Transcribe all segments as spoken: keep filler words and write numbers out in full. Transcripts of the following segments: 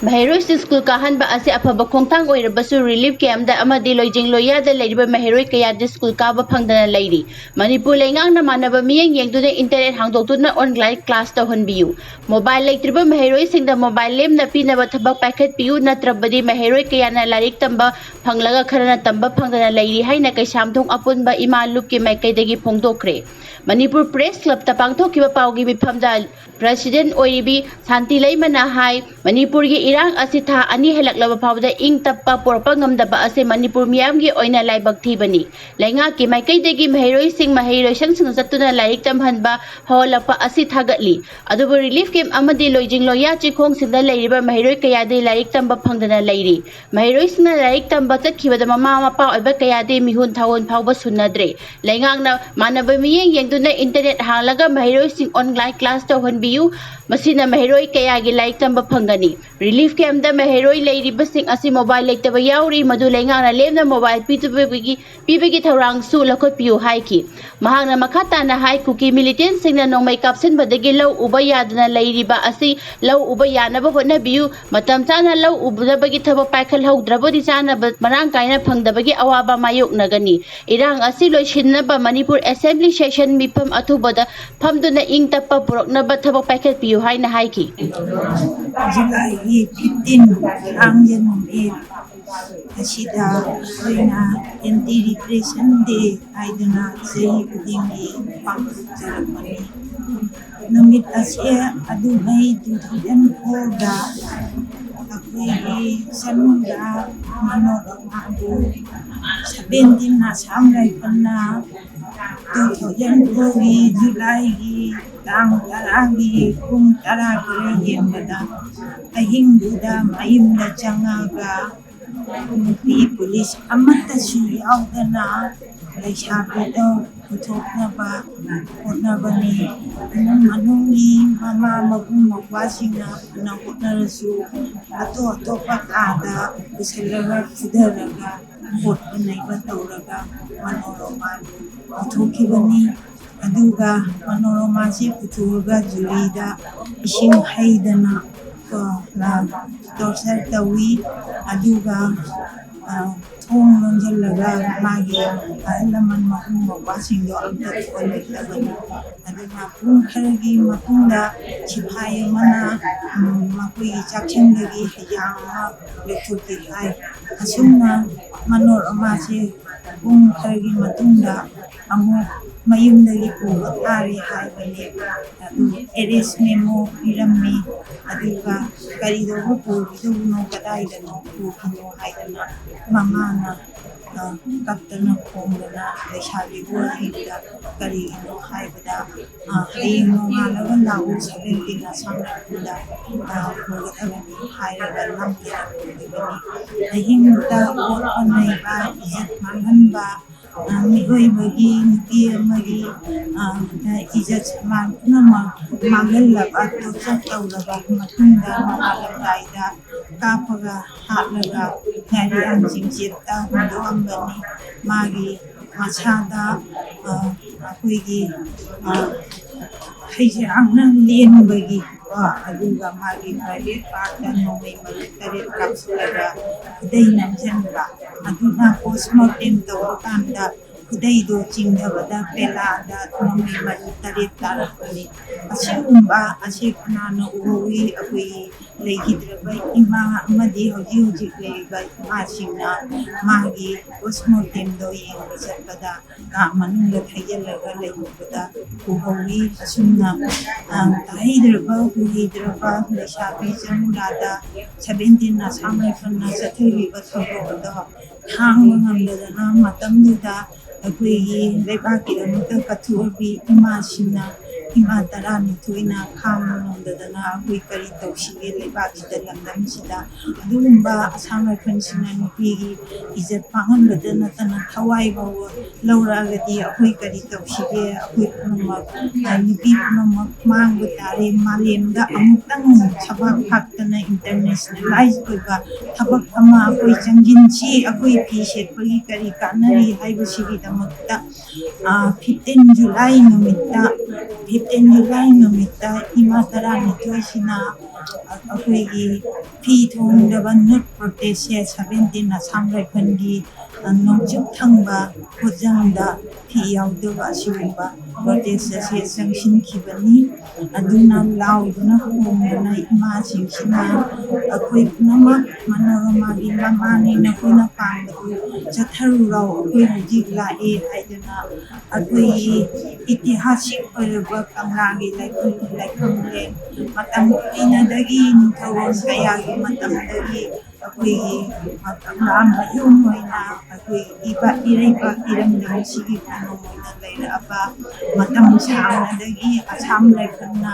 ꯃꯍꯩꯔꯣꯏꯁꯤꯡ school ꯀꯥꯍꯟꯕ ꯑꯁꯤ ꯑꯐꯕ ꯈꯣꯡꯊꯥꯡ ꯑꯣꯏꯔꯕꯁꯨ, ꯔꯤꯂꯤꯐ ꯀꯦꯝꯞꯇ ꯑꯃꯗꯤ ꯂꯣꯏꯖꯤꯡ ꯂꯣꯏꯌꯥꯗ ꯂꯩꯔꯤꯕ ꯃꯍꯩꯔꯣꯏ ꯀꯌꯥꯗꯤ ꯁ꯭ꯀꯨꯜ ꯀꯥꯕ ꯐꯪꯗꯅ ꯂꯩꯔꯤ꯫ ꯃꯅꯤꯄꯨꯔ ꯂꯩꯉꯥꯛꯅ ꯃꯥꯟꯅꯕ ꯃꯤꯠꯌꯦꯡ ꯌꯦꯡꯗꯨꯅ ꯏꯟꯇꯔꯅꯦꯠ ꯍꯥꯡꯗꯣꯛꯇꯨꯅ ꯑꯣꯟꯂꯥꯏꯟ ꯀ꯭ꯂꯥꯁ ꯇꯧꯍꯟꯕꯤꯌꯨ꯫ ꯃꯣꯕꯥꯏꯜ ꯂꯩꯇ꯭ꯔꯤꯕ ꯃꯍꯩꯔꯣꯏꯁꯤꯡꯗ ꯃꯣꯕꯥꯏꯜ ꯂꯦꯝꯅ ꯄꯤꯅꯕ ꯊꯕꯛ ꯄꯥꯏꯈꯠꯄꯤꯌꯨ, ꯅꯠꯇ꯭ꯔꯕꯗꯤ ꯃꯍꯩꯔꯣꯏ ꯀꯌꯥꯅ ꯂꯥꯏꯔꯤꯛ ꯇꯝꯕ ꯐꯪꯂꯒ ꯈꯔꯅ ꯇꯝꯕ ꯐꯪꯗꯅ ꯂꯩꯔꯤ ꯍꯥꯏꯅ ꯀꯩꯁꯥꯝꯊꯣꯡ ꯑꯄꯨꯟꯕ ꯏꯃꯥ ꯂꯨꯞꯀꯤ ꯃꯥꯏꯀꯩꯗꯒꯤ ꯐꯣꯡꯗꯣꯛꯈ꯭ꯔꯦ꯫ ꯃꯅꯤꯄꯨꯔ ꯄ꯭ꯔꯦꯁ ꯀ꯭ꯂꯕꯇ ꯄꯥꯡꯊꯣꯛꯈꯤꯕ ꯄꯥꯎꯒꯤ ꯃꯤꯐꯝꯗ ꯄ꯭ꯔꯦꯁꯤꯗꯦꯟꯠ ꯑꯣꯏꯔꯤꯕꯤ ꯁꯥꯟꯇꯤ ꯂꯩꯃꯅ ꯍꯥꯏ, ꯃꯅꯤꯄꯨꯔꯒꯤ ꯏꯔꯥꯡ ꯑꯁꯤ ꯊꯥ ꯑꯅꯤ ꯍꯦꯜꯂꯛꯂꯕ ꯐꯥꯎꯕꯗ ꯏꯪ ꯇꯞꯄ ꯄꯨꯔꯛꯄ ꯉꯝꯗꯕ ꯑꯁꯤ ꯃꯅꯤꯄꯨꯔ ꯃꯤꯌꯥꯝꯒꯤ ꯑꯣꯏꯅ ꯂꯥꯏꯕꯛ ꯊꯤꯕꯅꯤ꯫ ꯂꯩꯉꯥꯛꯀꯤ ꯃꯥꯏꯀꯩꯗꯒꯤ ꯃꯍꯩꯔꯣꯏꯁꯤꯡ ꯃꯍꯩ ꯂꯣꯏꯁꯪꯁꯤꯡꯗ ꯆꯠꯇꯨꯅ ꯂꯥꯏꯔꯤꯛ ꯇꯝꯍꯟꯕ ꯍꯧꯍꯜꯂꯛꯄ ꯑꯁꯤ ꯊꯥꯒꯠꯂꯤ꯫ ꯑꯗꯨꯕꯨ ꯔꯤꯂꯤꯐ ꯀꯦꯝꯞ ꯑꯃꯗꯤ ꯂꯣꯏꯖꯤꯡ ꯂꯣꯏꯌꯥ ꯆꯤꯡꯈꯣꯡꯁꯤꯡꯗ ꯂꯩꯔꯤꯕ ꯃꯍꯩꯔꯣꯏ ꯀꯌꯥꯗꯤ ꯂꯥꯏꯔꯤꯛ ꯇꯝꯕ ꯐꯪꯗꯅ ꯂꯩꯔꯤ꯫ ꯃꯍꯩꯔꯣꯏꯁꯤꯡꯅ ꯂꯥꯏꯔꯤꯛ ꯇꯝꯕ ꯆꯠꯈꯤꯕꯗ ꯃꯃꯥ ꯃꯄꯥ ꯑꯣꯏꯕ ꯀꯌꯥꯗꯤ ꯃꯤꯍꯨꯟ ꯊꯥꯍꯨꯟ ꯐꯥꯎꯕ ꯁꯨꯅꯗ꯭ꯔꯦ꯫ ꯂꯩꯉꯥꯛꯅ ꯃꯥꯟꯅꯕ ꯃꯤꯠꯌꯦꯡ ꯌꯦꯡꯗꯨꯅ ꯏꯟꯇꯔꯅꯦꯠ ꯍꯥꯡꯂꯒ ꯃꯍꯩꯔꯣꯏꯁꯤꯡ ꯑꯣꯟꯂꯥꯏꯟ ꯀ꯭ꯂꯥꯁ ꯇꯧꯍꯟꯕꯤꯌꯨ꯫ ꯃꯁꯤꯅ ꯃꯍꯩꯔꯣꯏ ꯀꯌꯥꯒꯤ ꯂꯥꯏꯔꯤꯛ ꯇꯝꯕ ꯐꯪꯒꯅꯤ꯫ ꯔꯤꯂꯤꯐ ꯀꯦꯝꯞꯇ ꯃꯍꯩꯔꯣꯏ ꯂꯩꯔꯤꯕꯁꯤꯡ ꯑꯁꯤ ꯃꯣꯕꯥꯏꯜ ꯂꯩꯇꯕ ꯌꯥꯎꯔꯤ, ꯃꯗꯨ ꯂꯩꯉꯥꯛꯅ ꯂꯦꯝꯅ ꯃꯣꯕꯥꯏꯜ ꯄꯤꯗꯕꯒꯤ, ꯄꯤꯕꯒꯤ ꯊꯧꯔꯥꯡꯁꯨ ꯂꯧꯈꯠꯄꯤꯌꯨ ꯍꯥꯏꯈꯤ꯫ ꯃꯍꯥꯛꯅ ꯃꯈꯥ ꯇꯥꯅ ꯍꯥꯏ, ꯀꯨꯀꯤ ꯃꯤꯂꯤꯇꯦꯟꯠꯁꯤꯡꯅ ꯅꯣꯡꯃꯩ ꯀꯥꯞꯁꯤꯟꯕꯗꯒꯤ ꯂꯧ ꯎꯕ ꯌꯥꯗꯅ ꯂꯩꯔꯤꯕ ꯑꯁꯤ ꯂꯧ ꯎꯕ ꯌꯥꯅꯕ ꯍꯣꯠꯅꯕꯤꯌꯨ꯫ ꯃꯇꯝ ꯆꯥꯅ ꯂꯧ ꯎꯅꯕꯒꯤ ꯊꯕꯛ ꯄꯥꯏꯈꯠꯍꯧꯗ꯭ꯔꯕꯗꯤ ꯆꯥꯅꯕ ꯃꯔꯥꯡ ꯀꯥꯏꯅ ꯐꯪꯗꯕꯒꯤ ꯑꯋꯥꯕ ꯃꯥꯌꯣꯛꯅꯒꯅꯤ꯫ ꯏꯔꯥꯡ ꯑꯁꯤ ꯂꯣꯏꯁꯤꯟꯅꯕ ꯃꯅꯤꯄꯨꯔ ꯑꯦꯁꯦꯝꯕ꯭ꯂꯤ ꯁꯦꯁꯟ ꯃꯤꯐꯝ ꯑꯊꯨꯕꯗ ꯐꯝꯗꯨꯅ ꯏꯪ ꯇꯞꯄ ꯄꯨꯔꯛꯅꯕ ꯊꯕꯛ ꯄꯥꯏꯈꯠꯄꯤꯌꯨ ꯍꯥꯏꯅ ꯍꯥꯏꯈꯤ꯫ ꯖꯨꯂꯥꯏꯒꯤ ꯐꯤꯐꯇꯤꯟ, ꯊꯥꯡꯖ ꯅꯨꯃꯤꯠ ꯑꯁꯤꯗ ꯑꯩꯈꯣꯏꯅ ꯑꯦꯟꯇꯤ ꯔꯤꯄ꯭ꯔꯦꯁꯟ ꯗꯦ ꯍꯥꯏꯗꯨꯅ ꯆꯍꯤ ꯈꯨꯗꯤꯡꯒꯤ ꯄꯥꯡꯊꯣꯛꯆꯔꯛꯄꯅꯤ꯫ ꯅꯨꯃꯤꯠ ꯑꯁꯤ ꯑꯗꯨꯉꯩ ꯇꯨ ꯊꯥꯎꯖꯟ ꯐꯣꯔꯗ ꯑꯩꯈꯣꯏꯒꯤ ꯆꯅꯨꯗ ꯃꯅꯣꯔꯃꯥꯕꯨ ꯁꯕꯦꯟꯇꯤꯟ ꯑꯁꯥꯝ ꯔꯥꯏꯐꯜꯅ ꯇꯨ ꯊꯥꯎꯖꯟ ꯐꯣꯔꯒꯤ ꯖꯨꯂꯥꯏꯒꯤ ꯇꯥꯡ ꯇꯔꯥꯒꯤ ꯄꯨꯡ ꯇꯔꯥ ꯈꯔ ꯍꯦꯟꯕꯗ ꯑꯍꯤꯡꯗꯨꯗ ꯃꯌꯨꯝꯗ ꯆꯪꯉꯒ ꯅꯨꯄꯤ ꯄꯨꯂꯤꯁ ꯑꯃꯠꯇꯁꯨ ꯌꯥꯎꯗꯅ ꯂꯩꯁꯥꯕꯤꯗꯣ ꯄꯨꯊꯣꯛꯅꯕ ꯍꯣꯠꯅꯕꯅꯤ꯫ ꯏꯃꯨꯡ ꯃꯅꯨꯡꯒꯤ ꯃꯃꯥ ꯃꯕꯨꯡ ꯃꯧꯄ꯭ꯋꯥꯁꯤꯡꯅ ꯐꯅ ꯍꯣꯠꯅꯔꯁꯨ ꯑꯇꯣꯞ ꯑꯇꯣꯞꯄ ꯀꯥꯗ ꯄꯨꯁꯤꯜꯂꯒ ꯐꯨꯊꯔꯒ ꯈꯣꯠꯄ ꯅꯩꯕ ꯇꯧꯔꯒ ꯃꯅꯣꯔꯃꯥꯕꯨ ꯄꯨꯊꯣꯛꯈꯤꯕꯅꯤ꯫ ꯑꯗꯨꯒ ꯃꯅꯣꯔꯃꯥꯁꯤ ꯄꯨꯊꯣꯛꯑꯒ ꯖꯨꯔꯤꯗ ꯏꯁꯤꯡ ꯍꯩꯗꯅ ꯇꯣꯔꯆꯔ ꯇꯧꯏ꯫ ꯑꯗꯨꯒ ꯊꯣꯡ ꯂꯣꯟꯁꯤꯜꯂꯒ ꯃꯥꯒꯤ ꯑꯍꯜ ꯂꯃꯟ ꯃꯄꯨ ꯃꯧꯄ꯭ꯋꯥꯁꯤꯡꯗꯣ ꯑꯝꯇ ꯊꯣꯛꯍꯜꯂꯣꯏꯗꯕꯅꯤ꯫ ꯑꯗꯨꯅ ꯄꯨꯡ ꯈꯔꯒꯤ ꯃꯇꯨꯡꯗ ꯁꯤꯐꯥꯏ ꯑꯃꯅ ꯃꯈꯣꯏꯒꯤ ꯆꯥꯛꯁꯪꯗꯒꯤ ꯍꯩꯖꯥꯡ ꯑꯃ ꯂꯧꯊꯣꯛꯈꯤ ꯍꯥꯏ꯫ ꯑꯁꯨꯝꯅ ꯃꯅꯣꯔꯃꯥꯁꯦ ꯄꯨꯡ ꯈꯔꯒꯤ ꯃꯇꯨꯡꯗ ꯑꯃꯨꯛ ꯃꯌꯨꯝꯗꯒꯤ ꯄꯨꯕ ꯇꯥꯔꯦ ꯍꯥꯏꯕꯅꯦ꯫ ꯑꯗꯨ ꯑꯦꯔꯦꯁ ꯃꯦꯃꯣ ꯄꯤꯔꯝꯃꯤ꯫ ꯑꯗꯨꯒ ꯀꯔꯤꯗꯧꯕ ꯄꯨꯈꯤꯗꯧꯕꯅꯣ, ꯀꯗꯥꯏꯗꯅꯣ ꯄꯨꯈꯤꯅꯣ ꯍꯥꯏꯗꯅ ꯃꯃꯥꯅ ꯀꯞꯇꯅ ꯈꯣꯡꯗꯅ ꯂꯩꯁꯥꯕꯤꯕꯨ ꯍꯦꯛꯇ ꯀꯔꯤꯒꯤꯅꯣ ꯍꯥꯏꯕꯗ, "ꯍꯌꯦꯡ ꯅꯣꯡꯉꯥꯜꯂꯒ ꯂꯥꯛꯎ, ꯁꯚꯦꯟꯇꯤꯟ ꯑꯁꯥꯝ ꯔꯥꯏꯐꯜꯗ ꯄꯨꯒꯗꯕꯅꯤ" ꯍꯥꯏꯔꯒ ꯅꯝꯗꯅ ꯄꯨꯈꯤꯕꯅꯤ꯫ ꯑꯍꯤꯡꯗ ꯑꯣꯠ ꯅꯩꯕ, ꯏꯖꯠ ꯃꯥꯡꯍꯟꯕ, ꯃꯤꯑꯣꯏꯕꯒꯤ, ꯅꯨꯄꯤ ꯑꯃꯒꯤ ꯏꯖꯠ ꯁꯟꯃꯥꯟ ꯄꯨꯝꯅꯃꯛ ꯃꯥꯡꯍꯜꯂꯕ, ꯇꯣꯔꯆꯔ ꯇꯧꯔꯕ ꯃꯇꯨꯡꯗ ꯃꯄꯥꯜꯂꯝꯗꯥꯏꯗ ꯀꯥꯞꯄꯒ ꯍꯥꯠꯂꯒ ꯉꯥꯔꯤꯌꯥꯟꯁꯤꯡꯁꯤꯗ ꯍꯨꯟꯗꯣꯛꯑꯝꯕꯅꯤ꯫ ꯃꯥꯒꯤ ꯃꯁꯥꯗ ꯑꯩꯈꯣꯏꯒꯤ ꯍꯩꯖꯥꯡꯅ ꯂꯦꯟꯕꯒꯤ ꯀꯣ, ꯑꯗꯨꯒ ꯃꯥꯒꯤ ꯄ꯭ꯔꯥꯏꯚꯦꯠ ꯄꯥꯔꯠꯇ ꯅꯣꯡꯃꯩ ꯃꯔꯨ ꯇꯔꯦꯠ ꯀꯥꯞꯁꯤꯜꯂꯒ ꯈꯨꯗꯩ ꯅꯝꯁꯤꯟꯕ꯫ ꯑꯗꯨꯅ ꯄꯣꯁꯃꯣꯔꯇꯦꯝ ꯇꯧꯕ ꯀꯥꯟꯗ ꯈꯨꯗꯩꯗꯣ ꯆꯤꯡꯊꯕꯗ ꯄꯦꯂꯥꯗ ꯅꯣꯡꯃꯩ ꯃꯔꯨ ꯇꯔꯦꯠ ꯇꯥꯔꯛꯄꯅꯤ꯫ ꯑꯁꯤꯒꯨꯝꯕ ꯑꯁꯦꯛ ꯑꯅꯥꯅ ꯎꯍꯧꯏ꯫ ꯑꯩꯈꯣꯏꯒꯤ ꯂꯩꯈꯤꯗ꯭ꯔꯕ ꯏꯃꯥ ꯑꯃꯗꯤ ꯍꯧꯖꯤꯛ ꯍꯧꯖꯤꯛ ꯂꯩꯔꯤꯕ ꯏꯃꯥꯁꯤꯡꯅ ꯃꯥꯒꯤ ꯄꯣꯁꯃꯣꯔꯇꯦꯝꯗꯣ ꯌꯦꯡꯕ ꯆꯠꯄꯗ ꯀꯥ ꯃꯅꯨꯡꯗ ꯊꯩꯖꯤꯜꯂꯒ ꯂꯩꯍꯧꯕꯗ ꯎꯍꯧꯏ꯫ ꯑꯁꯨꯝꯅ ꯇꯥꯍꯩꯗ꯭ꯔꯕ ꯎꯍꯩꯗ꯭ꯔꯕ ꯂꯩꯁꯥꯕꯤ ꯆꯅꯨꯂꯥꯗ ꯁꯚꯦꯟꯇꯤꯟ ꯑꯁꯥꯝ ꯔꯥꯏꯐꯜꯅ ꯆꯠꯊꯔꯤꯕ ꯊꯧꯗꯣꯛ ꯑꯗꯣ ꯈꯥꯡꯕ ꯉꯝꯗꯗꯅ ꯃꯇꯝꯗꯨꯗ ꯑꯩꯈꯣꯏꯒꯤ ꯂꯩꯕꯥꯛꯀꯤꯗꯃꯛꯇ ꯀꯠꯊꯣꯛꯂꯕꯤ ꯏꯃꯥꯁꯤꯡꯅ, ꯏꯃꯥ ꯇꯔꯥꯅꯤꯊꯣꯏꯅ ꯈꯥꯡꯕ ꯉꯝꯗꯗꯅ ꯑꯩꯈꯣꯏ ꯀꯔꯤ ꯇꯧꯁꯤꯒꯦ ꯂꯩꯕꯥꯛꯁꯤꯗ, ꯂꯝꯗꯝꯁꯤꯗ? ꯑꯗꯨꯒꯨꯝꯕ ꯑꯁꯥꯝ ꯔꯥꯏꯐꯜꯁꯤꯡꯅ ꯅꯨꯄꯤꯒꯤ ꯏꯖꯠ ꯃꯥꯡꯍꯟꯕꯗ ꯅꯠꯇꯅ ꯊꯋꯥꯏ ꯐꯥꯎꯕ ꯂꯧꯔꯛꯑꯒꯗꯤ ꯑꯩꯈꯣꯏ ꯀꯔꯤ ꯇꯧꯁꯤꯒꯦ? ꯑꯩꯈꯣꯏ ꯄꯨꯝꯅꯃꯛ, ꯅꯨꯄꯤ ꯄꯨꯝꯅꯃꯛ ꯃꯥꯡꯕ ꯇꯥꯔꯦ꯫ ꯃꯥꯂꯦꯝꯗ ꯑꯃꯨꯛꯇꯪ ꯁꯕꯥꯛ ꯐꯥꯛꯇꯅ ꯏꯟꯇꯔꯅꯦꯁꯅꯦꯂꯥꯏꯖ ꯑꯣꯏꯕ ꯊꯕꯛ ꯑꯃ ꯑꯩꯈꯣꯏ ꯆꯪꯁꯤꯟꯁꯤ꯫ ꯑꯩꯈꯣꯏ ꯐꯤ ꯁꯦꯠꯄꯒꯤ ꯀꯔꯤ ꯀꯥꯟꯅꯔꯤ ꯍꯥꯏꯕꯁꯤꯒꯤꯗꯃꯛꯇ ꯐꯤꯐꯇꯤꯟ ꯖꯨꯂꯥꯏ ꯅꯨꯃꯤꯠꯇ, ꯐꯤꯐꯇꯤꯟ ꯇꯦꯟ ꯖꯨꯂꯥꯏ ꯅꯨꯃꯤꯠꯇ ꯏꯃꯥ ꯇꯔꯥꯅꯤꯊꯣꯏꯁꯤꯅ ꯑꯩꯈꯣꯏꯒꯤ ꯐꯤ ꯊꯣꯡꯗꯕ ꯅꯨꯠ ꯄ꯭ꯔꯣꯇꯦꯁꯁꯦ ꯁꯚꯦꯟꯇꯤꯟ ꯑꯁꯥꯝ ꯔꯥꯏꯐꯜꯒꯤ ꯅꯣꯡꯆꯨꯞ ꯊꯪꯕ ꯄꯣꯠꯖꯪꯗ ꯐꯤ ꯌꯥꯎꯗꯕ ꯑꯁꯤꯒꯨꯝꯕ ꯄ꯭ꯔꯣꯇꯦꯁ ꯑꯁꯤ ꯆꯪꯁꯤꯟꯈꯤꯕꯅꯤ꯫ ꯑꯗꯨꯅ ꯂꯥꯎꯗꯨꯅ ꯈꯣꯡꯗꯨꯅ ꯏꯃꯥꯁꯤꯡꯁꯤꯅ ꯑꯩꯈꯣꯏ ꯄꯨꯝꯅꯃꯛ ꯃꯅꯣꯔꯃꯥꯒꯤ ꯃꯃꯥꯅꯤ, ꯅꯈꯣꯏꯅ ꯄꯥꯝꯕꯗꯨ ꯆꯠꯊꯔꯨꯔꯣ, ꯑꯩꯈꯣꯏ ꯍꯧꯖꯤꯛ ꯂꯥꯛꯑꯦ ꯍꯥꯏꯗꯨꯅ ꯑꯩꯈꯣꯏꯒꯤ ꯏꯇꯤꯍꯥꯁꯤꯛ ꯑꯣꯏꯔꯕ ꯀꯪꯂꯥꯒꯤ ꯂꯥꯏꯐꯝ, ꯂꯥꯏꯐꯝꯂꯦꯟ ꯃꯇꯝ ꯀꯨꯏꯅꯗꯒꯤ ꯅꯤꯡꯊꯧꯔꯣꯜ ꯀꯌꯥꯒꯤ ꯃꯇꯝꯗꯒꯤ ꯑꯩꯈꯣꯏꯒꯤ ꯀꯪꯂꯥ ꯃꯌꯨꯝ ꯑꯣꯏꯅ ꯑꯩꯈꯣꯏ ꯏꯄꯥ ꯏꯔꯩꯄꯥꯛ ꯏꯔꯝꯗꯝ ꯑꯁꯤꯒꯤ ꯀꯣꯅꯨꯡ ꯑꯣꯏꯅ ꯂꯩꯔꯛꯑꯕ ꯃꯇꯝ ꯁꯥꯡꯅꯗꯒꯤ ꯑꯁꯥꯝ ꯔꯥꯏꯐꯜꯅ,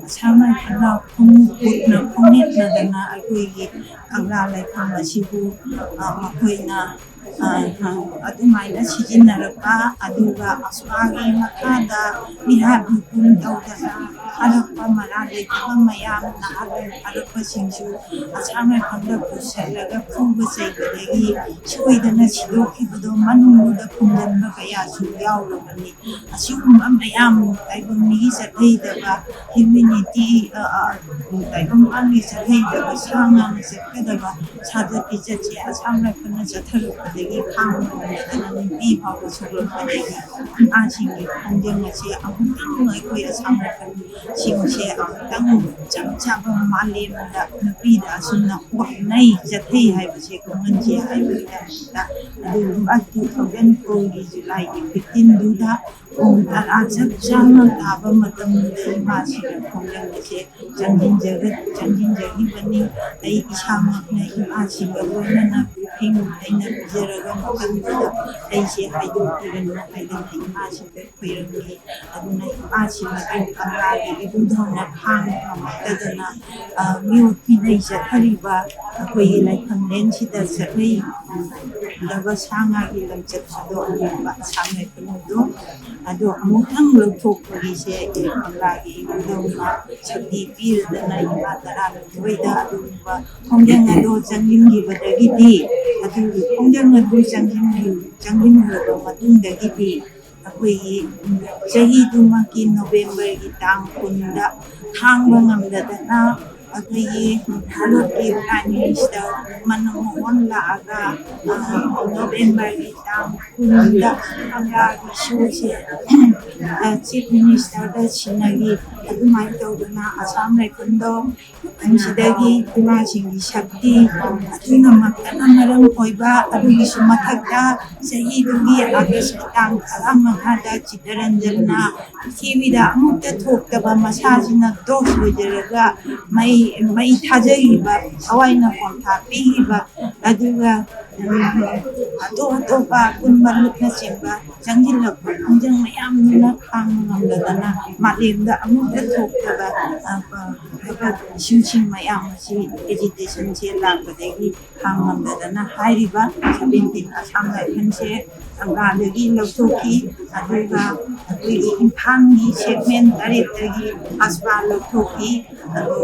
ꯑꯁꯥꯝ ꯔꯥꯏꯐꯜꯅ ꯈꯣꯡꯎꯞ ꯈꯨꯠꯅ ꯈꯣꯡꯅꯦꯠꯅꯗꯅ ꯑꯩꯈꯣꯏꯒꯤ ꯀꯪꯂꯥ ꯂꯩꯐꯝ ꯑꯁꯤꯕꯨ, ꯑ, ꯃꯈꯣꯏꯅ, ꯑ, ꯑ, ꯑꯗꯨꯃꯥꯏꯅ ꯁꯤꯖꯤꯟꯅꯔꯛꯄ, ꯑꯗꯨꯒ ꯑꯁ꯭ꯋꯥꯒꯤ ꯃꯈꯥꯗ ꯃꯤꯍꯥꯠ ꯃꯤꯄꯨꯟ ꯇꯧꯗꯅ ꯍꯜꯂꯛꯄ ꯃꯔꯥ ꯂꯩꯇꯕ ꯃꯌꯥꯝ ꯅꯍꯥꯔꯣꯜ ꯐꯥꯔꯛꯄꯁꯤꯡꯁꯨ ꯑꯁꯥꯝ ꯔꯥꯏꯐꯜꯗ ꯄꯨꯁꯜꯂꯒ ꯐꯨꯕ ꯆꯩꯕꯗꯒꯤ ꯁꯣꯏꯗꯅ ꯁꯤꯗꯣꯛꯈꯤꯕꯗꯣ ꯃꯅꯨꯡꯗꯨꯗ ꯐꯨꯝꯖꯤꯟꯕ ꯀꯌꯥꯁꯨ ꯌꯥꯎꯔꯕꯅꯤ꯫ ꯑꯁꯤꯒꯨꯝꯕ ꯃꯌꯥꯝ ꯇꯥꯏꯕꯪ ꯃꯤꯒꯤ ꯆꯠꯊꯩꯗꯕ ꯍ꯭ꯌꯨꯃꯤꯅꯤꯇꯤ, ꯑ, ꯑ, ꯇꯥꯏꯕꯪ ꯄꯥꯟꯒꯤ ꯆꯠꯊꯩꯗꯕ ꯁꯥ ꯉꯥꯅ ꯆꯠꯀꯗꯕ ꯁꯥꯖꯠ ꯂꯤꯆꯠꯁꯦ ꯑꯁꯥꯝ ꯔꯥꯏꯐꯜꯅ ꯆꯠꯊꯔꯛꯄꯗꯒꯤ ꯈꯥꯡꯕ ꯉꯝꯗꯗꯅ ꯅꯨꯄꯤ ꯐꯥꯎꯕ ꯁꯣꯛꯂꯛꯄꯗꯒꯤ ꯅꯍꯥꯁꯤꯡꯒꯤ ꯈꯣꯡꯖꯪ ꯑꯁꯦ ꯑꯃꯨꯛꯇꯪ ꯑꯩꯈꯣꯏ ꯑꯁꯥꯝ ꯔꯥꯏꯐꯜꯁꯤꯡꯁꯦ ꯑꯃꯨꯛꯇꯪ ꯆꯞ ꯆꯥꯕ ꯃꯥꯂꯦꯝꯗ ꯅꯨꯄꯤꯗ ꯑꯁꯨꯝꯅ ꯑꯣꯠꯅꯩ ꯆꯠꯊꯩ ꯍꯥꯏꯕꯁꯦ ꯈꯪꯍꯟꯁꯦ ꯍꯥꯏꯕꯒꯤꯗꯃꯛꯇ꯫ ꯑꯗꯨꯒꯨꯝꯕ two thousand fourꯒꯤ Julyꯒꯤ fifteenꯗꯨꯗ ꯄꯨꯡ ꯇꯔꯥ ꯆꯞ ꯆꯥꯅ ꯇꯥꯕ ꯃꯇꯝꯗꯨꯗ ꯏꯃꯥꯁꯤꯒꯤ ꯈꯣꯡꯖꯪ ꯑꯁꯦ ꯆꯪꯁꯤꯟꯖꯒ-, ꯆꯪꯁꯤꯟꯖꯈꯤꯕꯅꯤ꯫ ꯑꯩ ꯏꯁꯥꯃꯛꯅ ꯏꯃꯥꯁꯤꯒ ꯂꯣꯏꯅꯅ briefing ꯑꯩꯅ ꯄꯤꯖꯔꯒ ꯃꯇꯝꯗꯨꯗ ꯑꯩꯁꯦ ꯍꯥꯏꯗꯣꯛꯄꯤꯒꯅꯨ ꯍꯥꯏꯗꯅ ꯏꯃꯥꯁꯤꯗ ꯈꯣꯏꯔꯝꯃꯤ꯫ ꯑꯗꯨꯅ ꯏꯃꯥꯁꯤꯅ ꯀꯪꯂꯥꯒꯤ ꯏꯕꯨꯙꯧꯅ ꯈꯥꯡꯕ ꯉꯝꯃꯛꯇꯗꯅ, ꯑ, ꯃꯤꯑꯣꯠ ꯃꯤꯅꯩ ꯆꯠꯊꯔꯤꯕ ꯑꯩꯈꯣꯏꯒꯤ ꯂꯥꯏꯐꯝꯂꯦꯟꯁꯤꯗ ꯆꯠꯅꯩ ꯗꯕ ꯁꯥ ꯉꯥꯒꯤ ꯂꯝꯆꯠ ꯊꯥꯗꯣꯛꯍꯟꯅꯤꯡꯕ ꯑꯁꯥꯝ ꯔꯥꯏꯐꯜ ꯑꯗꯨ, ꯑꯗꯣ ꯑꯃꯨꯛꯇꯪ ꯂꯧꯊꯣꯛꯄꯒꯤꯁꯦ ꯀꯪꯂꯥꯒꯤ ꯏꯕꯨꯙꯧꯅ ꯁꯛꯇꯤ ꯄꯤꯔꯗꯅ ꯏꯃꯥ ꯇꯔꯥꯅꯤꯊꯣꯏꯗ ꯑꯗꯨꯒꯨꯝꯕ ꯈꯣꯡꯖꯪ ꯑꯗꯨ ꯆꯪꯁꯤꯟꯈꯤꯕꯗꯒꯤꯗꯤ, ꯑꯗꯨꯒꯤ ꯈꯣꯡꯖꯪ ꯑꯗꯨ ꯆꯪꯁꯤꯟꯈꯤ-, ꯆꯪꯁꯤꯟꯈ꯭ꯔꯕ ꯃꯇꯨꯡꯗꯒꯤꯗꯤ ꯑꯩꯈꯣꯏꯒꯤ ꯆꯍꯤꯗꯨꯃꯛꯀꯤ ꯅꯣꯕꯦꯝꯕꯔꯒꯤ ꯇꯥꯡ ꯀꯨꯟꯗ ꯈꯥꯡꯕ ꯉꯝꯗꯗꯅ ꯑꯩꯈꯣꯏꯒꯤ ꯚꯥꯔꯠꯀꯤ Prime Minister ꯃꯟꯃꯣꯍꯟ ꯂꯥꯛꯑꯒ, ꯑ, ꯅꯣꯕꯦꯝꯕꯔꯒꯤ ꯇꯥꯡ ꯀꯨꯟꯗ ꯀꯪꯂꯥꯒꯤ ꯁꯣꯁꯦ, ꯑ, Chief Ministerꯗ ꯁꯤꯟꯅꯈꯤ꯫ ꯑꯗꯨꯃꯥꯏꯅ ꯇꯧꯗꯅ ꯑꯁꯥꯝ ꯔꯥꯏꯐꯜꯗꯣ ꯃꯐꯝꯁꯤꯗꯒꯤ ꯏꯃꯥꯁꯤꯡꯒꯤ ꯁꯛꯇꯤ ꯑꯗꯨꯅꯃꯛꯇꯅ ꯃꯔꯝ ꯑꯣꯏꯕ, ꯑꯗꯨꯒꯤꯁꯨ ꯃꯊꯛꯇ ꯆꯍꯤꯗꯨꯒꯤ ꯑꯥꯒꯁꯀꯤ ꯇꯥꯡ ꯇꯔꯥꯃꯉꯥꯗ ꯆꯤꯇꯔꯟꯖꯟꯅ ꯄ꯭ꯔꯤꯊꯤꯕꯤꯗ ꯑꯃꯨꯛꯇ ꯊꯣꯛꯇꯕ ꯃꯁꯥꯁꯤꯅ ꯇꯣꯔꯆ ꯑꯣꯏꯖꯔꯒ ꯃꯩ, ꯃꯩ ꯊꯥꯖꯈꯤꯕ, ꯊꯋꯥꯏꯅ ꯄꯣꯝꯊꯥ ꯄꯤꯈꯤꯕ, ꯑꯗꯨꯒ, ꯎꯝ, ꯑꯇꯣꯞ ꯑꯇꯣꯞꯄ ꯑꯄꯨꯟꯕ ꯂꯨꯞꯅꯆꯤꯡꯕ ꯆꯪꯁꯤꯜꯂꯛꯄ ꯈꯣꯡꯖꯪ ꯃꯌꯥꯝꯗꯨꯅ ꯈꯥꯡꯕ ꯉꯝꯗꯗꯅ ꯃꯥꯂꯦꯝꯗ ꯑꯃꯨꯛꯇ ꯊꯣꯛꯇꯕ, ꯑ, ꯊꯕꯛ ꯏꯁꯨꯁꯤꯡ ꯃꯌꯥꯝ ꯑꯁꯤ ꯑꯦꯖꯤꯇꯦꯁꯟꯁꯦ ꯂꯥꯛꯄꯗꯒꯤ ꯈꯥꯡ ꯉꯝꯗꯗꯅ ꯍꯥꯏꯔꯤꯕ ꯁꯚꯦꯟꯇꯤꯟ ꯑꯁꯥꯝ ꯔꯥꯏꯐꯜꯁꯦ ꯀꯪꯂꯥꯗꯒꯤ ꯂꯧꯊꯣꯛꯈꯤ꯫ ꯑꯗꯨꯒ ꯑꯩꯈꯣꯏꯒꯤ ꯏꯝꯐꯥꯜꯒꯤ ꯁꯦꯒꯃꯦꯟ ꯇꯔꯦꯠꯇꯒꯤ ꯑꯁꯄꯥ ꯂꯧꯊꯣꯛꯈꯤ꯫ ꯑꯗꯣ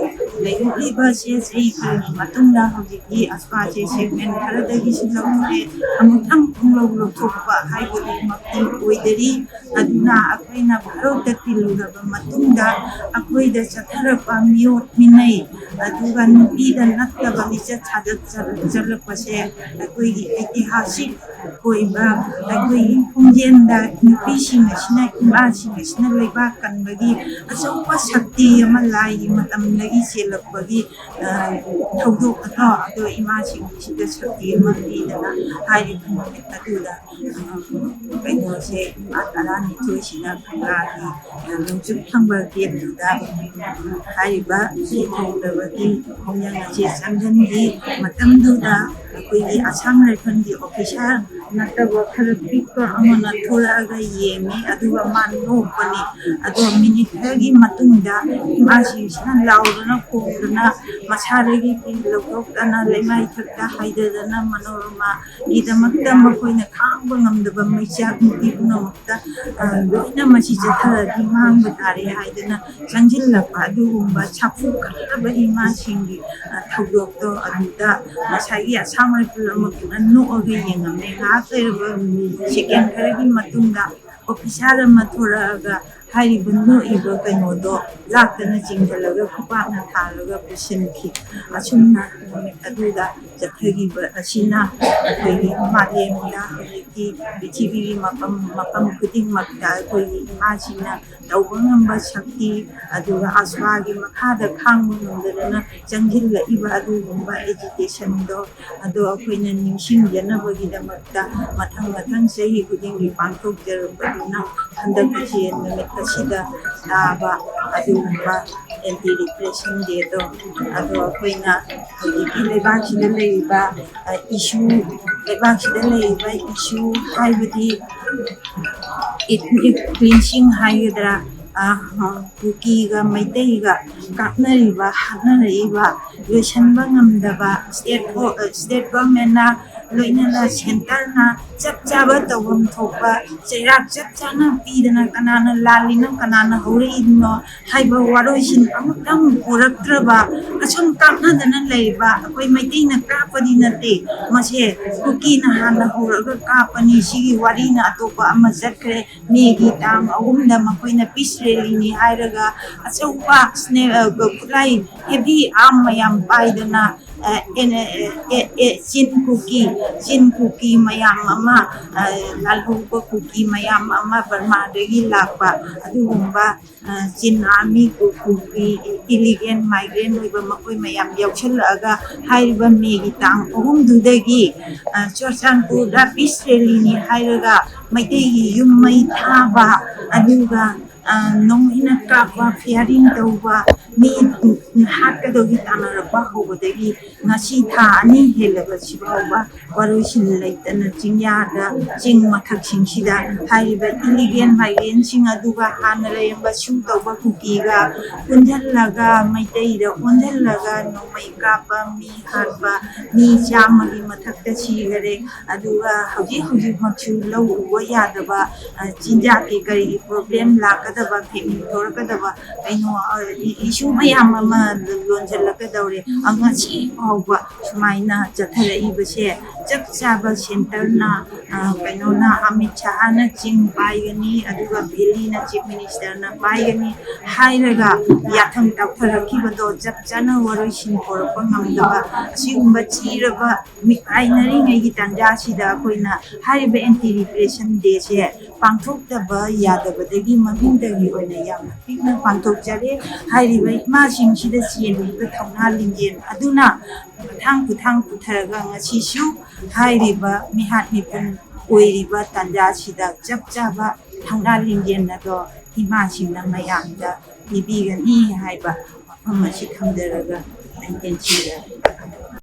ꯂꯩꯍꯧꯔꯤꯕꯁꯦ ꯆꯍꯤ ꯈꯔꯒꯤ ꯃꯇꯨꯡꯗ ꯍꯧꯖꯤꯛꯇꯤ ꯑꯁꯄꯥꯁꯦ ꯁꯦꯒꯃꯦꯟ ꯈꯔꯗꯒꯤꯁꯨ ꯂꯧꯊꯣꯛꯑꯦ꯫ ꯑꯃꯨꯛꯇꯪ ꯄꯨꯡꯂꯧ ꯂꯧꯊꯣꯛꯄ ꯍꯥꯏꯕꯗꯨꯃꯛꯇꯤ ꯑꯣꯏꯗꯔꯤ꯫ ꯑꯗꯨꯅ ꯑꯩꯈꯣꯏꯅ ꯚꯥꯔꯠꯇ ꯇꯤꯜꯂꯨꯔꯕ ꯃꯇꯨꯡꯗ ꯑꯩꯈꯣꯏꯗ ꯆꯠꯊꯔꯛꯄ ꯃꯤꯑꯣꯠ ꯃꯤꯅꯩ, ꯑꯗꯨꯒ ꯅꯨꯄꯤꯗ ꯅꯠꯇꯕ ꯂꯤꯆꯠ ꯁꯥꯖꯠ ꯆꯠ-, ꯆꯠꯂꯛꯄꯁꯦ ꯑꯩꯈꯣꯏꯒꯤ ꯏꯇꯤꯍꯥꯁꯤꯛ ꯑꯣꯏꯕ ꯑꯩꯈꯣꯏꯒꯤ ꯈꯣꯡꯖꯦꯜꯗ ꯅꯨꯄꯤꯁꯤꯡ ꯑꯁꯤꯅ, ꯏꯃꯥꯁꯤꯡ ꯑꯁꯤꯅ ꯂꯩꯕꯥꯛ ꯀꯟꯕꯒꯤ ꯑꯆꯧꯕ ꯁꯛꯇꯤ ꯑꯃ ꯂꯥꯏꯒꯤ ꯃꯇꯝꯗꯒꯤ ꯆꯦꯜꯂꯛꯄꯒꯤ, ꯑ, ꯊꯧꯗꯣꯛ ꯑꯗꯣ, ꯑꯗꯣ ꯏꯃꯥꯁꯤꯡꯁꯤꯗ ꯁꯛꯇꯤ ꯑꯃ ꯄꯤꯗꯅ ꯍꯥꯏꯔꯤꯕ ꯅꯨꯃꯤꯠ ꯑꯗꯨꯗ, ꯑ, ꯀꯩꯅꯣꯁꯦ, ꯏꯃꯥ ꯇꯔꯥꯅꯤꯊꯣꯏꯁꯤꯅ ꯀꯪꯂꯥꯒꯤ, ꯑ, ꯅꯣꯡꯆꯨꯞ ꯊꯪꯕ ꯒꯦꯠꯇꯨꯗ, ꯎꯝ, ꯍꯥꯏꯔꯤꯕ ꯁꯤ ꯊꯧꯗꯕꯒꯤ ꯈꯣꯡꯖꯪ ꯑꯁꯤ ꯆꯪꯁꯤꯟꯈꯤ꯫ ꯃꯇꯝꯗꯨꯗ ꯑꯩꯈꯣꯏꯒꯤ ꯑꯁꯥꯝ ꯔꯥꯏꯐꯜꯒꯤ ꯑꯣꯐꯤꯁꯥꯔ ꯅꯠꯇꯕ ꯈꯔ ꯄꯤꯛꯄ ꯑꯃꯅ ꯊꯣꯔꯛꯑꯒ ꯌꯦꯡꯉꯤ, ꯑꯗꯨꯒ ꯃꯥ ꯅꯣꯛꯄꯅꯤ꯫ ꯑꯗꯣ ꯃꯤꯅꯤꯠ ꯈꯔꯒꯤ ꯃꯇꯨꯡꯗ ꯏꯃꯥꯁꯤꯡꯁꯤꯅ ꯂꯥꯎꯗꯨꯅ ꯈꯣꯡꯗꯨꯅ ꯃꯁꯥꯗꯒꯤ ꯄꯤ ꯂꯧꯊꯣꯛꯇꯅ ꯂꯩꯃꯥꯏ ꯊꯛꯇ ꯍꯥꯏꯗꯗꯅ ꯃꯅꯣꯔꯃꯥꯒꯤꯗꯃꯛꯇ ꯃꯈꯣꯏꯅ ꯈꯥꯡꯕ ꯉꯝꯗꯕ ꯃꯩꯆꯥꯛ ꯅꯨꯄꯤ ꯄꯨꯝꯅꯃꯛꯇ, ꯑ, ꯂꯣꯏꯅ ꯃꯁꯤ ꯆꯠꯊꯔꯗꯤ ꯃꯥꯡꯕ ꯇꯥꯔꯦ ꯍꯥꯏꯗꯨꯅ ꯆꯪꯁꯤꯜꯂꯛꯄ ꯑꯗꯨꯒꯨꯝꯕ ꯁꯥꯐꯨ ꯀꯟꯗꯕ ꯏꯃꯥꯁꯤꯡꯒꯤ, ꯑ, ꯊꯧꯗꯣꯛꯇꯣ ꯑꯗꯨꯗ ꯉꯁꯥꯏꯒꯤ ꯑꯁꯥꯝ ꯔꯥꯏꯐꯜ ꯑꯃꯈꯛꯅ ꯅꯣꯛꯑꯒ ꯌꯦꯡꯉꯝꯃꯦ꯫ ꯉꯥꯏꯍꯥꯛ ꯂꯩꯔꯕ ꯁꯦꯀꯦꯟ ꯈꯔꯒꯤ ꯃꯇꯨꯡꯗ ꯑꯣꯐꯤꯁꯥꯔ ꯑꯃ ꯊꯣꯔꯛꯑꯒ ꯍꯥꯏꯔꯤꯕ ꯅꯣꯛꯏꯕ ꯀꯩꯅꯣꯗꯣ ꯂꯥꯛꯇꯅ ꯆꯤꯡꯁꯤꯜꯂꯒ ꯈꯨꯄꯥꯛꯅ ꯊꯥꯔꯒ ꯄꯨꯁꯤꯟꯈꯤ꯫ ꯑꯁꯨꯝꯅ ꯅꯨꯃꯤꯠ ꯑꯗꯨꯗ ꯆꯠꯊꯈꯤꯕ ꯑꯁꯤꯅ ꯑꯩꯈꯣꯏꯒꯤ ꯃꯥꯂꯦꯝꯗ ꯍꯧꯖꯤꯛꯇꯤ ꯄ꯭ꯔꯤꯊꯤꯕꯤꯒꯤ ꯃꯐꯝ ꯃꯐꯝ ꯈꯨꯗꯤꯡꯃꯛꯇ ꯑꯩꯈꯣꯏꯒꯤ ꯏꯃꯥꯁꯤꯡꯅ ꯇꯧꯕ ꯉꯝꯕ ꯁꯛꯇꯤ, ꯑꯗꯨꯒ ꯑꯁ꯭ꯋꯥꯒꯤ ꯃꯈꯥꯗ ꯈꯥꯡꯕ ꯉꯝꯗꯗꯅ ꯆꯪꯁꯤꯜꯂꯛꯏꯕ ꯑꯗꯨꯒꯨꯝꯕ ꯑꯦꯖꯤꯇꯦꯁꯟꯗꯣ ꯑꯗꯣ ꯑꯩꯈꯣꯏꯅ ꯅꯤꯡꯁꯤꯡꯖꯅꯕꯒꯤꯗꯃꯛꯇ ꯃꯊꯪ ꯃꯊꯪ ꯆꯍꯤ ꯈꯨꯗꯤꯡꯒꯤ ꯄꯥꯡꯊꯣꯛꯆꯔꯛꯄꯗꯨꯅ ꯍꯟꯗꯛ ꯏꯆꯦꯜ ꯅꯨꯃꯤꯠ ꯑꯁꯤꯗ ꯇꯥꯕ ꯑꯗꯨꯒꯨꯝꯕ ꯑꯦꯟꯇꯤ ꯔꯤꯄ꯭ꯔꯦꯁꯟ ꯗꯦꯗꯣ ꯑꯗꯣ ꯑꯩꯈꯣꯏꯅ ꯍꯧꯖꯤꯛꯀꯤ ꯂꯩꯕꯥꯛꯁꯤꯗ ꯂꯩꯔꯤꯕ ꯏꯁꯨ, ꯂꯩꯕꯥꯛꯁꯤꯗ ꯂꯩꯔꯤꯕ ꯏꯁꯨ ꯍꯥꯏꯕꯗꯤ ꯏꯊꯅꯤꯛ ꯀ꯭ꯂꯤꯟꯁꯤꯡ ꯍꯥꯏꯒꯗ꯭ꯔꯥ, ꯀꯨꯀꯤꯒ ꯃꯩꯇꯩꯒ ꯀꯥꯞꯅꯔꯤꯕ ꯍꯥꯠꯅꯔꯛꯏꯕ ꯂꯣꯏꯁꯤꯟꯕ ꯉꯝꯗꯕ ꯁ꯭ꯇꯦꯠ ꯁ꯭ꯇꯦꯠ ꯒꯣꯔꯃꯦꯟꯅ ꯂꯣꯏꯅꯅ ꯁꯦꯟꯇꯔꯅ ꯆꯞ ꯆꯥꯕ ꯇꯧꯐꯝ ꯊꯣꯛꯄ ꯆꯩꯔꯥꯛ ꯆꯞ ꯆꯥꯅ ꯄꯤꯗꯅ ꯀꯅꯥꯅ ꯂꯥꯜꯂꯤꯅꯣ ꯀꯅꯥꯅ ꯍꯧꯔꯛꯏꯅꯣ ꯍꯥꯏꯕ ꯋꯥꯔꯣꯏꯁꯤꯟ ꯑꯃꯨꯛꯇꯪ ꯄꯨꯔꯛꯇ꯭ꯔꯕ ꯑꯁꯨꯝ ꯀꯥꯞꯅꯗꯅ ꯂꯩꯔꯤꯕ ꯑꯩꯈꯣꯏ ꯃꯩꯇꯩꯅ ꯀꯥꯞꯄꯗꯤ ꯅꯠꯇꯦ꯫ ꯃꯁꯦ ꯀꯨꯀꯤꯅ ꯍꯥꯟꯅ ꯍꯧꯔꯒ ꯀꯥꯞꯄꯅꯤ꯫ ꯁꯤꯒꯤ ꯋꯥꯔꯤꯅ ꯑꯇꯣꯞꯄ ꯑꯃ ꯆꯠꯈ꯭ꯔꯦ꯫ ꯃꯦꯒꯤ ꯇꯥꯡ ꯑꯍꯨꯝꯗ ꯃꯈꯣꯏꯅ ꯄꯤꯁ ꯔꯦꯂꯤꯅꯤ ꯍꯥꯏꯔꯒ ꯑꯆꯧꯕ ꯈꯨꯠꯂꯥꯏ ꯍꯦꯚꯤ ꯑꯥꯔꯝ ꯃꯌꯥꯝ ꯄꯥꯏꯗꯅ ꯆꯤꯟ ꯀꯨꯀꯤ ꯆꯤꯟ ꯀꯨꯀꯤ ꯃꯌꯥꯝ ꯑꯃ ꯂꯥꯜꯍꯧꯕ ꯀꯨꯀꯤ ꯃꯌꯥꯝ ꯑꯃ ꯕꯔꯃꯥꯗꯒꯤ ꯂꯥꯛꯄ ꯑꯗꯨꯒꯨꯝꯕ ꯆꯤꯟ ꯑꯥꯔꯃꯤ ꯀꯨꯀꯤ ꯏꯂꯤꯒꯦꯟ ꯃꯥꯏꯒ꯭ꯔꯦꯟ ꯑꯣꯏꯕ ꯃꯈꯣꯏ ꯃꯌꯥꯝ ꯌꯥꯎꯁꯜꯂꯛꯑꯒ ꯍꯥꯏꯔꯤꯕ ꯃꯦꯒꯤ ꯇꯥꯡ ꯑꯍꯨꯝꯗꯨꯗꯒꯤ ꯆꯨꯔꯆꯥꯟꯄꯨꯔꯗ ꯄꯤꯁ ꯔꯦꯂꯤꯅꯤ ꯍꯥꯏꯔꯒ ꯃꯩꯇꯩꯒꯤ ꯌꯨꯝ ꯃꯩ ꯊꯥꯕ ꯑꯗꯨꯒ ꯅꯣꯡꯃꯩꯅ ꯀꯥꯞꯄ ꯐꯤꯌꯥꯔꯤꯡ ꯇꯧꯕ ꯃꯤ ꯍꯥꯠꯀꯗꯧꯒꯤ ꯇꯥꯟꯅꯔꯛꯄ ꯍꯧꯕꯗꯒꯤ ꯉꯁꯤ ꯊꯥ ꯑꯅꯤ ꯍꯦꯜꯂꯕꯁꯤ ꯐꯥꯎꯕ ꯋꯥꯔꯣꯏꯁꯤꯟ ꯂꯩꯇꯅ ꯆꯤꯡꯌꯥꯗ ꯆꯤꯡ ꯃꯊꯛꯁꯤꯡꯁꯤꯗ ꯍꯥꯏꯔꯤꯕ ꯏꯂꯤꯒꯦꯟ ꯃꯥꯏꯒ꯭ꯔꯦꯟꯁꯤꯡ ꯑꯗꯨꯒ ꯍꯥꯟꯅ ꯂꯩꯔꯝꯕ ꯁꯨ ꯇꯧꯕ ꯀꯨꯀꯤꯒ ꯄꯨꯟꯁꯤꯜꯂꯒ ꯃꯩꯇꯩꯗ ꯑꯣꯟꯁꯤꯜꯂꯒ ꯅꯣꯡꯃꯩ ꯀꯥꯞꯄ ꯃꯤ ꯍꯥꯠꯄ ꯃꯤ ꯆꯥꯝꯃꯒꯤ ꯃꯊꯛꯇ ꯁꯤꯈꯔꯦ꯫ ꯑꯗꯨꯒ ꯍꯧꯖꯤꯛ ꯍꯧꯖꯤꯛꯃꯛꯁꯨ ꯂꯧ ꯎꯕ ꯌꯥꯗꯕ ꯆꯤꯟꯖꯥꯛꯀꯤ ꯀꯔꯤꯒꯤ ꯄ꯭ꯔꯣꯕ꯭ꯂꯦꯝ ꯂꯥꯛꯀꯗꯕ ꯐꯦꯃꯤꯂꯤ ꯊꯣꯔꯛꯀꯗꯕ ꯀꯩꯅꯣ ꯏꯁꯨ ꯃꯌꯥꯝ ꯑꯃ ꯂꯣꯟꯁꯤꯜꯂꯛꯀꯗꯧꯔꯦ꯫ ꯉꯁꯤ ꯐꯥꯎꯕ ꯁꯨꯃꯥꯏꯅ ꯆꯠꯊꯔꯛꯏꯕꯁꯦ ꯆꯞ ꯆꯥꯕ ꯁꯦꯟꯇꯔꯅ, ꯑ, ꯀꯩꯅꯣꯅ, ꯑꯃꯤꯠ ꯁꯥꯍꯅ ꯆꯤꯡ ꯄꯥꯏꯒꯅꯤ, ꯑꯗꯨꯒ ꯚꯦꯂꯤꯅ ꯆꯤꯐ ꯃꯤꯅꯤꯁꯇꯔꯅ ꯄꯥꯏꯒꯅꯤ ꯍꯥꯏꯔꯒ ꯌꯥꯊꯪ ꯇꯧꯊꯔꯛꯈꯤꯕꯗꯣ ꯆꯞ ꯆꯥꯅ ꯋꯥꯔꯣꯏꯁꯤꯟ ꯄꯨꯔꯛꯄ ꯉꯝꯗꯕ, ꯑꯁꯤꯒꯨꯝꯕ ꯊꯤꯔꯕ ꯃꯤꯄꯥꯏꯅꯔꯤꯉꯩꯒꯤ ꯇꯥꯟꯖꯥꯁꯤꯗ ꯑꯩꯈꯣꯏꯅ ꯍꯥꯏꯔꯤꯕ ꯑꯦꯟꯇꯤ ꯔꯤꯄ꯭ꯔꯦꯁꯟ ꯗꯦꯁꯦ ꯄꯥꯡꯊꯣꯛꯇꯕ ꯌꯥꯗꯕꯗꯒꯤ ꯃꯃꯤꯡꯗꯒꯤ ꯑꯣꯏꯅ ꯌꯥꯝꯅ ꯄꯤꯛꯅ ꯄꯥꯡꯊꯣꯛꯆꯔꯤ꯫ ꯍꯥꯏꯔꯤꯕ ꯏꯃꯥꯁꯤꯡꯁꯤꯗ ꯆꯦꯟꯕꯤꯕ ꯊꯧꯅꯥ ꯂꯤꯡꯖꯦꯜ ꯑꯗꯨꯅ ꯃꯊꯥꯡ ꯈꯨꯊꯥꯡ ꯄꯨꯊꯔꯒ ꯉꯁꯤꯁꯨ ꯍꯥꯏꯔꯤꯕ ꯃꯤꯍꯥꯠ ꯃꯤꯄꯨꯟ ꯑꯣꯏꯔꯤꯕ ꯇꯥꯟꯖꯥꯁꯤꯗ ꯆꯞ ꯆꯥꯕ ꯊꯧꯅꯥ ꯂꯤꯡꯖꯦꯜ ꯑꯗꯣ ꯏꯃꯥꯁꯤꯡꯅ ꯃꯌꯥꯝꯗ ꯄꯤꯕꯤꯒꯅꯤ ꯍꯥꯏꯕ ꯋꯥꯐꯝ ꯑꯁꯤ ꯊꯝꯖꯔꯒ ꯑꯩ ꯇꯦꯟꯁꯤꯟꯖꯔꯦ꯫